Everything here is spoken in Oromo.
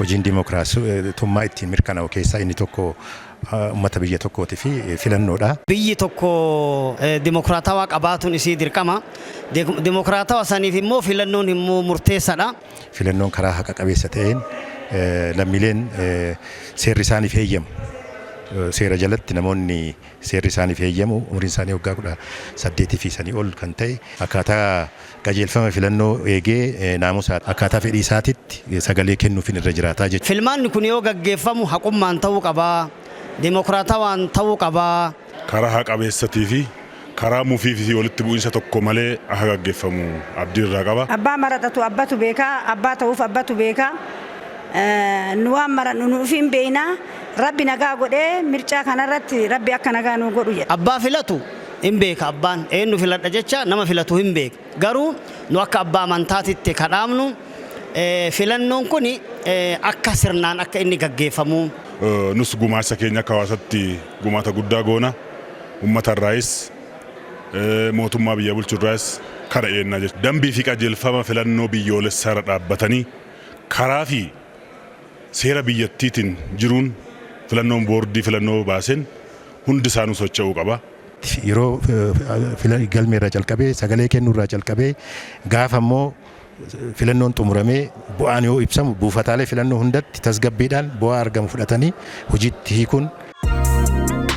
Hojiin dimokiraasummaa ittiin mirkanaa'u keessaa inni tokko uummata biyya tokkootii fi filannoodha. Biyyi tokko dimokiraatawaa qabaatuun isii dirqama. Dimokiraatawaa saniif immoo filannoon immoo murteessaadha. Filannoon karaa haqa qabeessa ta'een lammiileen seerri isaaniif heeyyamu, seera jalatti namoonni seerri isaaniif heeyyamu umriin isaanii waggaa 18 fi sanii ol kan ta'e, akkaataa qajeelfama filannoo eegee naamusa akkaataa fedhii isaatitti sagalee kennuufin irra jiraataa jechuudha. Filmaanni kun yoo gaggeeffamu haqummaan ta'uu qabaa. Dimokiraatawaan ta'uu qabaa. Karaa haqa qabeessatii fi karaa mufii fi walitti bu'iinsa tokko malee akka gaggeeffamu abdii irraa qaba. Abbaa maratatu abbatu beekaa, abbaa ta'uuf abbatu beekaa. Nu waan marannu nu ofiin beeknaa. Rabbi nagaa godhee mircaa kanarratti Rabbi akka nagaa nu godhu jedha. Abbaa filatu hin beeka, abbaan eenyu filadha jecha nama filatu hin beeka. Garuu nu akka abbaa amantaatitti kadhaamnu filannoon kun akka sirnaan akka inni gaggeeffamu. Nus gumaacha keenya akka hawaasatti gumaata guddaa goona. Uummata irraayis, mootummaa biyya bulchu irraayis kana eennaa jechuudha. Dambii fi qajeelfama filannoo biyyoolessaa irra dhaabbatanii karaa fi seera biyyattiitiin jiruun filannoon boordii filannoo baaseen hundi isaanuu socho'uu qaba. Yeroo galmee irraa calqabee, sagalee kennuu irraa calqabee, gaafa immoo filannoon xumuramee bu'aan yoo ibsamu, buufataalee filannoo hundatti tasgabbiidhaan bu'aa argamu fudhatanii hojiitti hiikuun